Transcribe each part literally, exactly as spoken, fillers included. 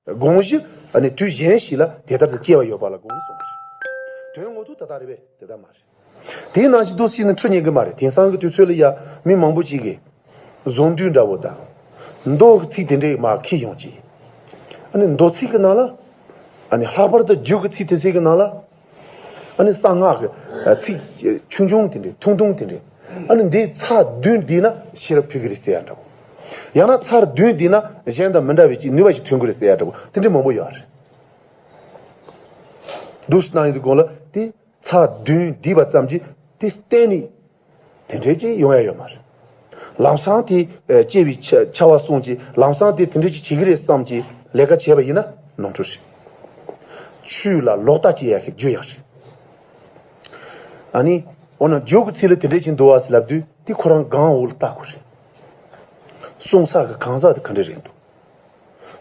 དགོངས་གཞི་ཨ་ནི་དུས་གཞན་ཞིག་ལ་དེ་ལྟར་དུ་སྐྱེ་བ་ཡོད་པ་ལ་དགོངས་ནས་གསུངས་པ་རེད། དོན་ངོ་ཐོག་ད་ལྟ་རེད་པས། དེ་ལྟར་མ་རེད། དེའི་ནང་བཞིན་དུ་ཅིག་ནི་འཁྲུལ་ཉན་གི་མ་རེད། དེང་སང་གི་དུས་ཚོད་ལ་ཡ་མི་མང་པོ་ཅིག་གིས་བཟང་འདུས་འདྲ་བོ་དང་མདོ་གི་ཚིག་དེ་འདྲའི་མར་འཁྱེར་ཡོང་ཅིག་ཨ་ནི་མདོ་ཚིག་གི་ནང་ལ་ཨ་ནི་ལྷག་པར་དུ་རྒྱུད་ཀྱི་ཚིག་དེ་ཚིག་གི་ནང་ལ་ཨ་ནི་གསང་སྔགས་ཀྱི་ཚིག་ཆུང་ཆུང་དེ་འདྲའི་ཐུང་ཐུང་དེ་འདྲའི་ཨ་ནི་འདི་ཚར་བདུན་བསྡུས་ན་ཤེས་རབ་ཕུལ་གི་རེད་ཟེར་ཡ་འདྲ་བོ། ཡང་ན་ཚར་བདུན་བསྡུས་ན་གཞན་དང་མི་འདྲ་བའི་ཅིག་ནུས་པ་ཞིག་ཐོན་གི་རེད་ཟེར་ཡ་འདྲ་བོ་དེ་འདྲའི་མང་པོ་ཡོད་རེད། འདུག་སེ་གནང་ཡོང་དུས་གོང་ལ་དེ་ཚར་བདུན་བསྡུས་པ་ཙམ་གྱིས་དེ་གཏན་ནས་དེ་འདྲའི་ཅིག་ཡོང་ཡ་ཡོད་མ་རེད། ལམ་སང་དེ་ཨ་སྐྱེ་བའི་ཆ་བྱ་བ་གསུངས་ཀྱི་ལམ་སང་དེ་དེ་འདྲའི་ཅིག་བྱེད་ཀྱི་རེད་བསམ་གྱི་ལས་ཀ་བྱས་པ་ཡིན་ན་ནོར་འཁྲུལ་རེད། ཆོས་ལ་ལོག་ལྟ་སྐྱེ་ཡ་གི་རྒྱུ་ཡང་རེད། ཨ་ནི་འོ་ན་རྒྱུད་ཀྱི་ཚིག་ལ་དེ་འདྲའི་ཅིག་འདུག་བ་ཟེར་ལབ་དུས་དེ་ཁོ་རང་སྒང་འོག་ལ་བལྟ་དགོས་རེད། གསུང་ས་གི་གང་ཟག་དེ་ག་འདྲ་རེད་འདུག་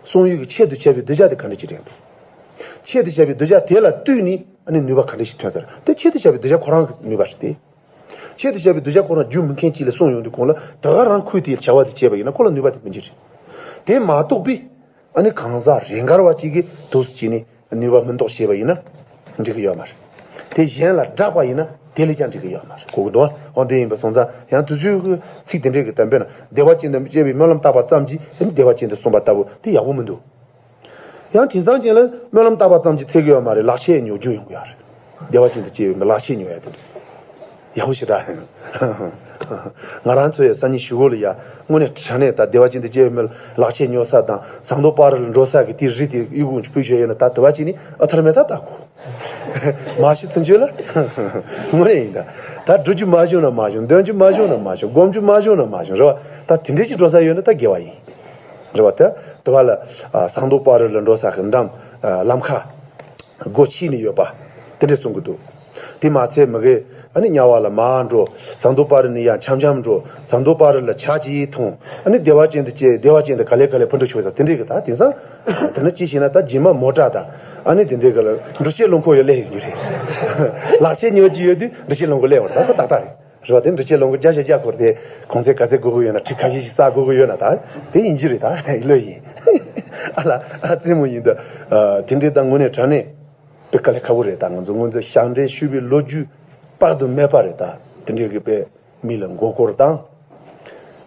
གསུང་ཡུལ་གྱི་ཆེད་དུ་བྱ་བའི་གདུལ་བྱ་དེ་ག་འདྲ་ཅིག་རེད་འདུག་ཆེད་དུ་བྱ་བའི་གདུལ་བྱ་དེ་ལ་ལྟོས་ནས་ཨ་ནི་ནུས་པ་ག་འདྲ་ཞིག་ཐོན་ས་རེད། དེ་ཆེད་དུ་བྱ་བའི་གདུལ་བྱ་ཁོ་རང་གི་ནུས་པ་རེད་དེ། ཆེད་དུ་བྱ་བའི་གདུལ་བྱ་ཁོ་རང་རྒྱུ་མི་མཁན་གཅིག་ལ་གསུངས་ཡོང་དུས་གོང་ལ་ད་ག་རང་ཁོས་དེའི་བྱ་བ་དེ་བྱས་པ་ཡིན་ན་ཁོ་ལ་ནུས་པ་དེ་མི་འགྱུར་རེད། དེ་མ་གཏོགས་པའི་ཨ་ནི་གང་ཟག་རེ་འགའ་བ་གཅིག་གིས་འདུག་སེ་བྱས་ནས་ནུས་པ་མི་འདོགས་བྱས་པ་ཡིན་ན་འགྲིག་གི་ཡོད་མ་རེད། དེ་གཞན་ལ་བསྒྲགས་པ་ཡིན་ན་དེ་ལས་ཀྱང་འགྲིག་གི་ཡོད་མ་རེད། གོ་གི་འདུག་ཨ། འོ་འདི་ཡིན་པ་སོང་ཙང་ཡང་དུས་ཚོད་ཀྱི་ཚིག་དེ་འདྲས་ཀྱི་གཏམ་དཔེར་ན་བདེ་བ་ཅན་དུ་སྐྱེ་བའི་སྨོན་ལམ་བཏབ་པ་ཙམ་གྱིས་ཨ་ནི་བདེ་བ་ཅན་དུ་སོང་པ་ལྟ་བུ་དེ་ཡག་པོ་མི་འདུག་ཡང་དེང་སང་ཅན་ལ་སྨོན་ལམ་བཏབ་པ་ཙམ་གྱིས་ཚད་ཀྱི་ཡོད་མ་རེད། ལག་ཆས་ཉོ་རྒྱུ་ཡོང་གི་ཡོད་རེད། བདེ་བ་ཅན་དུ་སྐྱེ་བའི་ལག་ཆས་ཉོ་ཡ་དེ་འདྲ་ཡག་པོ་ཞེ་དྲག་ཡིན། ང་རང་ཚོ་ཡ་སང་ཉིན་གཞུག་གུ་ལ་ཡ་དངོས་གནས་དྲང་གནས་ད་བདེ་བ་ཅན་དུ་སྐྱེ་བའི་ལག་ཆས་ཉོ་ས་དང་ཟངས་མདོག་དཔལ་རི་ལ་འགྲོ་ས་གི་དེའི་རི་དེ་གཡུ་གུ་སྤུས་ཤོད་ཡོད་ན་ད་དུ་བ་ཅིག་ནི་ཨ་ཐར་མེད་ད་ལྟ་གོ་མ་ཤི་ཚུན་ཆོད་ལ་དངོས་གནས་ཡིན་ད། ད་འགྲོ་རྒྱུ་མ་བྱུང་ན་མ་བྱུང་། འདོན་རྒྱུ་མ་བྱུང་ན་མ་བྱུང་། སྒོམ་རྒྱུ་མ་བྱུང་ན་མ་བྱུང་རེད་བ། ད་དེ་འདྲས་ཅིག་འགྲོ་ས་ཡོད་ན་ད་དགེ་བ་ཡིན། རེད་བ། ད་དུ་བ་ལ་ཨ་ཟངས་མདོག་དཔལ་རི་ལ་འགྲོ་ས་གི་འགྲམ་ཨ་ལམ་ཁ་སྒོ་ཕྱེ་ནས་ཡོད་པ་དེ་འདྲས་གསུང་གི་འདུག་དེ་མ་ཚད་མི་གེ་ཨ་ནི་དམྱལ་བ་ལ་མར་འགྲོ། ཟངས་མདོག་དཔལ་རི་ནས་ཡར་འཆམ་འཆམ་འགྲོ། ཟངས་མདོག་དཔལ་རི་ལ་ཇ་ཅིག་འཐུང་། ཨ་ནི་བདེ་བ་ཅན་དུ་སྐྱེ། བདེ་བ་ཅན་དུ་ག་ལེ་ག་ལེ་ཕུན་སུམ་ཚོགས་ས་དེ་འདྲས་གི་ད་དེང་སང་དེ་ནི་ཅི་ཞིག་ན་ད་རྗེས་མ་མོ་ཊ་དང་ཨ་ནི་དེ་འདྲས་གི་ལ་འགྲུལ་སྐྱེལ་རླངས་འཁོར་ཡོད་ལེ་ཡོད་རྒྱུ་རེད། ལག་ཆས་ཉོ་རྒྱུ་ཡོད་དུས་འགྲུལ་སྐྱེལ་རླངས་འཁོར་སླེབས་པ་རེད། ད་ད་ཏག་ཏག་རེད། རེད་བ། དེ་འགྲུལ་སྐྱེལ་རླངས་འཁོར་བརྒྱ་ཆ་བརྒྱ་འཁོར་དེ་གོང་ཚད་ག་ཚད་དགོས་ཀྱི་ཡོད་ན། ཁྲི་ཁ་ཤས་ཤིག་བསགས་དགོས་ཀྱི་ཡོད་ན་ད་དེ་ཡིན་གྱི་རེད། ད་ལོས་ཡིན། ཨ་ལ་ཨ་རྩེད་མོ་ཡིན་ད། ཨ་དེ་འདྲའི་ད་དངོས་གནས་དྲང་གནས་དཔེ་དཀའ་ལས་ཁག་པོ་རེད། ད་ང་ཚོ་སྔོན་ཚོད་ཞབས་འདྲེན་ཞུས་པའི་ལོ་རྒྱུས་དཔག་ཏུ་མེད་པ་རེད། ད་དེ་འདྲའི་གི་དཔེ་མི་ལ་མགོ་སྐོར་བཏང་།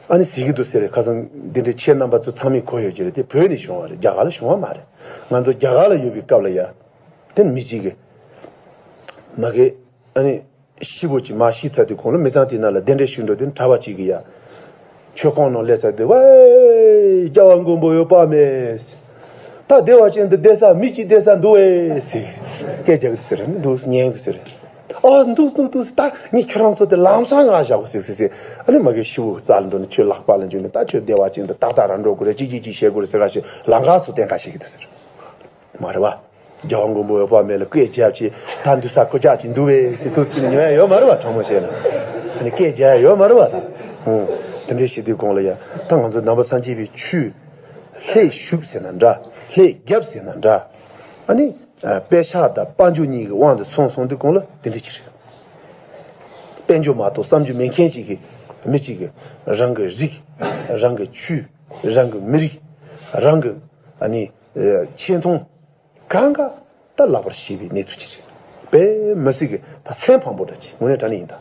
ཨ་ནི་ཟེར་གྱི་འདུག་ཟེར་རེད། ཁ་སང་འདི་འདྲའི་ཁྱེད་རྣམ་པ་ཚོ་ཚང་མས་གོ་ཡོད་ཀྱི་རེད། དེ་བོད་ནས་བྱུང་བ་རེད། རྒྱ་གར་ལ་བྱུང་བ་མ་རེད། ང་ཚོ་རྒྱ་གར་ལ་ཡོད་པའི་སྐབས་ལ་ཡ་དེ་མི་གཅིག་གི་མ་གི་ཨ་ནི། ཤི་བོ་ཅིག་མ་ཤི་ཚར་དུས་གོང་ལ་མི་ཚང་དེ་ན་ལ་གདན་འདྲེན་ཞུ་འགྲོ་དུས་གྲྭ་པ་ཅིག་གིས་ཡ། མཆོད་ཁང་ནང་སླེབས་ཚར་དུས་ཝེ། རྒྱལ་བ་མགོན་པོ་འོད་དཔག་མེད། ད་བདེ་བ་ཅན་དུ་བསྡད་ས་མི་གཅིག་བསྡད་ས་འདུག་ཨེ་ཟེར། སྐད་རྒྱག་གི་ཟེར་འདུག་ཉན་གི་ཟེར། ཨ་འདུག་འདུག་འདུག་ད་ངས་ཁྱོད་རང་ཚོ་དེ་ལམ་སང་ང་བཞག་གོ་ཟེར་ཟེར་ཟེར། ཨ་ནི་མ་གི་ཤི་བོ་རྩ་ལ་འགྲོ་ནས་ཁྱོད་ལག་པ་ལ་འཇུས་ནས་ད་ཁྱོད་བདེ་བ་ཅན་དུ་ཏག་ཏག་རང་འགྲོ་དགོས་རེད། ཅིག་ཅིག་ཅིག་བྱེད་དགོས་རེད་ཟེར་ག་ཞིག་ལམ་ཁ་སུ་བསྟན་ག་བྱེད་ཀྱི་འདུག་ཟེར། མ་རེད་བ། རྒྱལ་བ་མགོན་པོ་འོད་དཔག་མེད་ལ་སྐད་རྒྱབ་ཅིག་ད་འདུག་ས་ཁོ་ཅག་ཅིག་འདུག་པས་ཟེར་ཐུགས་སུ་ཉོ་ཡ་ཡོད་མ་རེད་བ། དྲང་མོ་བཤད་ན་ཨ་ནི་སྐད་རྒྱག་ཡ་ཡོད་མ་རེད་བ། ད་ཨུ་དེ་འདྲའི་བྱེད་དུས་གོང་ལ་ཡ་ད་ང་ཚོ་ནང་པ་སངས་རྒྱས་པའི་ཆོས་ལྷད་ཞུགས་ཟེར་ན་འདྲ། ལྷད་རྒྱབ་ཟེར་ན་འདྲ། ཨ་ནི་ཨ་དཔེ་ཆ་དང་དཔལ་འབྱོར་གཉིས་ཀྱི་དབང་དུ་སོང་སོང་དུས་གོང་ལ་དེ་འདྲ་ཅིག་རེད། དཔལ་འབྱོར་མ་གཏོགས་བསམ་རྒྱུ་མེད་མཁན་ཅིག་གི་མི་ཅིག་གི་རང་གི་རིགས། རང་གི་ཆོས། རང་གི་མི་རིགས། རང་གི་ཨ་ནི་ཨ་ཆེ་མཐོང་གང་ག་ད་ལག་པར་བྱེད་པའི་གནས་ཚུལ་ཅིག་རེད། དཔེ་མི་སྲིད་གི་ད་སེམས་ཕམ་པོ་འདྲ་ཅིག་དངོས་གནས་དྲང་གནས་ཡིན་ད།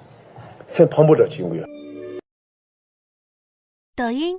སེམས་ཕམ་པོ་འདྲ་ཅིག་ཡོང་གི་ཡོད། 抖音、